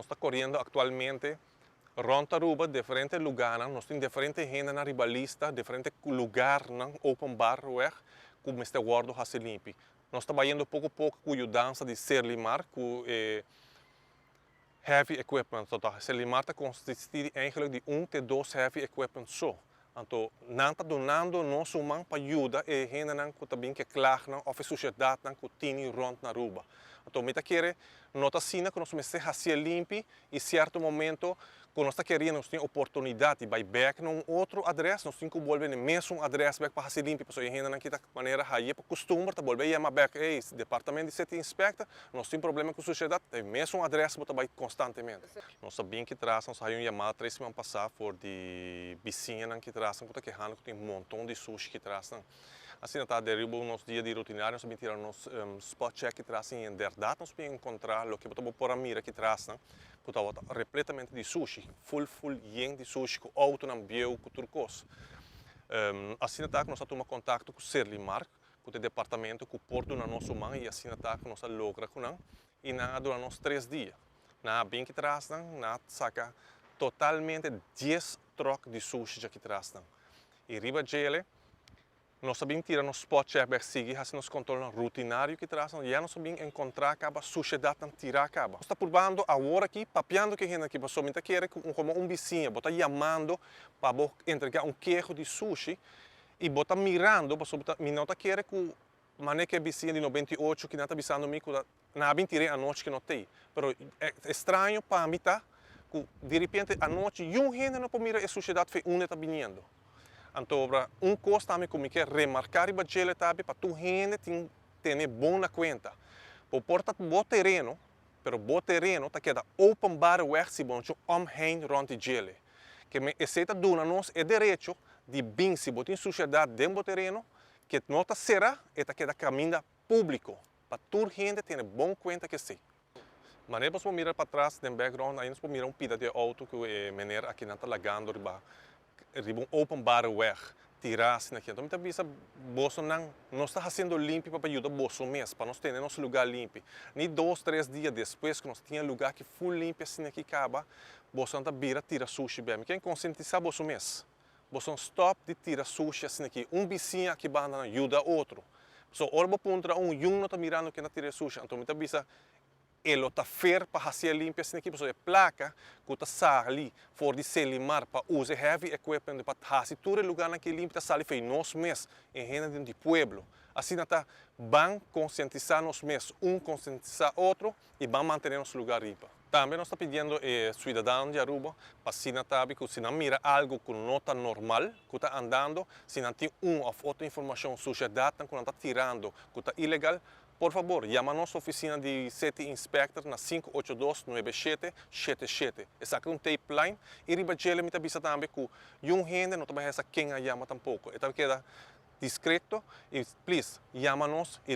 Nos ta coriendo actualmente rond Aruba, diferente lugar, nos tin diferente hende na riba lista, diferente lugar nan openbaar weg, cu mester wordo haci limpi. Nos ta trahando poco poco cu yudansa di Serlimar, cu heavy equipment. Anto, Serlimar ta consisti eigenlijk di un te dos heavy equipment so. Anto, nan ta dunando nos un man pa yuda e hendenan cu tambe ke klaar nan of e sociedad nan cu tin rond na Aruba. Anto, mi ta kere no ta asina cu nos mester haci limpi y cierto momento cu nos ta keriendo, nos tin oportunidad di bay back na un otro adres, nos tin cu bolbe na mesun adres back pa haci limpi, pasobra e hendenan cu ta manera haya pa custumber ta bolbe yama back: "Hey, departamento di City Inspector, nos tin problema cu sushedad." E mesun adres bo ta bay constantemente. Nos sa bin aki tras, nos a haya un yamada 3 siman pasa for di bisiñanan aki tras, cu ta kehando cu tin un monton di sushi aki tras. Asina ta riba nos dia di rutinario, nos a bin tira nos spot check aki tras y inderdaad nos a encontra loke bo por a mira aki tras, ne? Cu tabata repletamente di sushi, full full yen di sushi, cu autonan bieu, cu tur cos. Asina ta cu nos a tuma contacto cu Serlimar, cu e departamento cu por duna nos man y asina ta cu nos a logra cu nan y nan a duna nos 3 dia. Nan a bin aki tras, nan a saca totalmente 10 truck di sushi aki tras. Y riba dje, nos a bin tira nos spot check back sigui, haci nos control rutinario aki tras, ya nos a bin encontra caba sushedad nan tira caba. Nos ta probando awor aki, papiando cu hende aki, pasobra mi ta kere como un bisiña, bo ta yamando pa entrega un keho di sushi y bo ta mirando, pasobra mi no ta kere cu manera cu e bisiña di 98 cu nan ta bisando mi cu nan a bin tira anochi cu no tin. Pero ta straño pa mi ta cu di repente anochi un hende no por mira e sushedad for unda ta biniendo. Anto, un cos tambe cu mi kier remarca riba dje tambe pa tur hende tin tene bon na cuenta. Bo por ta bo tereno, pero bo tereno ta keda openbare weg si bo no omheind rond di dje. Kiermen esey ta duna nos e derecho di bin si bo tin sushedad den bo tereno, cu no ta sera, e ta keda caminda publico. Pa tur hende tene bon cuenta cu esey. Manera bo mira patras den background, ey nos mira un pida di auto cu e meneer aki nan ta lagando riba un openbare weg, tira asina aki. Anto, mi ta bisa boso nan, nos ta haciendo limpi pa yuda boso mes, pa nos tene nos lugar limpi. Ni 2, 3 dia despues cu nos tin e lugar aki full limpi asina aki caba, boso nan ta bira tira sushi bek. Kier concientisa boso mes. Boso stop di tira sushi asina aki. Un bisiña aki banda nan yuda otro. So, ora bo puntra un, un no ta mirando cu nan tira sushi. Anto, mi ta bisa e lo ta fair pa haci limpi asina aki, pasobra e placa cu ta sali for di Serlimar pa usa heavy equipment pa haci tur lugar aki limpi ta sali for nos mes, e hende di pueblo. Asina ta ban concientisa nos mes, un concientisa otro y ban mantene nos lugar limpi. Tambe nos ta pidiendo ciudadano di Aruba pa asina tambe cu si nan mira algo cu no ta normal, cu ta andando, si nan tin un of otro informacion, sushedad cu nan ta tirando, cu ta ilegal, por fabor, yama nos oficina di City Inspector na 582-9777. Esaki ta un tip line y riba dje mi ta bisa tambe cu un hende no ta bay sa ken a yama tampoco. E ta keda discreto y please, yama nos y